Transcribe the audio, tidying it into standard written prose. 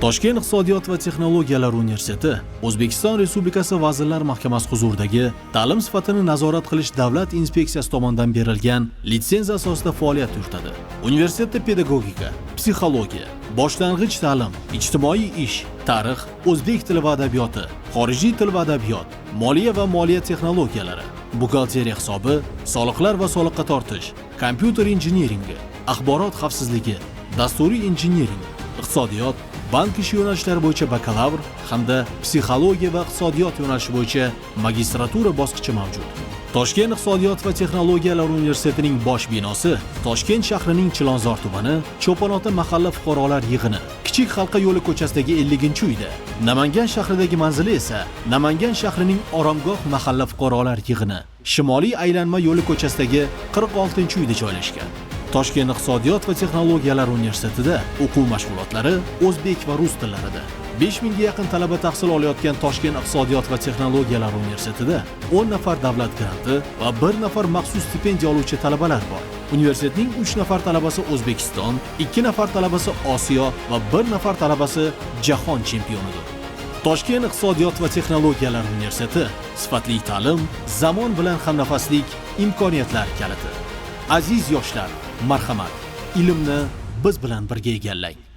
Toshkent iqtisodiyot va texnologiyalar universiteti O'zbekiston Respublikasi Vazirlar Mahkamasi huzuridagi ta'lim sifatini nazorat qilish davlat inspeksiyasi tomonidan berilgan litsenziya asosida faoliyat yuritadi. Universitetda pedagogika, psixologiya, boshlang'ich ta'lim, ijtimoiy ish, tarix, o'zbek tili va adabiyoti, xorijiy til va adabiyot, moliya va moliya texnologiyalari, buxgalteriya hisobi, soliqlar va soliqqa tortish, kompyuter injiniringi, axborot xavfsizligi, dasturiy injiniring, iqtisodiyot, bank ishi yo'nalishlari bo'yicha bakalavr hamda psixologiya va iqtisodiyot yo'nalishi bo'yicha magistratura bosqichi mavjud. Toshkent iqtisodiyot va texnologiyalar universitetining bosh binosi Toshkent shahrining Chilonzor tumani, Cho'ponota mahalla fuqarolar yig'ini, Kichik Halqa yo'li ko'chasidagi 50-uyda. Namangan shahridagi manzili esa Namangan shahrining Oromgoh mahalla fuqarolar yig'ini, Shimoliy aylanma yo'li ko'chasidagi 46-uyda joylashgan. Toshkent iqtisodiyot va texnologiyalar universitetida o'quv mashg'ulotlari o'zbek va rus tillarida. 5000 ga yaqin talaba tahsil olayotgan Toshkent iqtisodiyot va texnologiyalar universitetida 10 nafar davlat granti va 1 nafar maxsus stipendiya oluvchi talabalar bor. Universitetning 3 nafar talabasi O'zbekiston, 2 nafar talabasi Osiyo va 1 nafar talabasi jahon chempionidir. Toshkent iqtisodiyot va texnologiyalar universiteti: sifatli ta'lim, zamon bilan hamnafaslik, imkoniyatlar kaliti. Aziz yoshlar, marhamat, ilmni biz bilan birga egallang.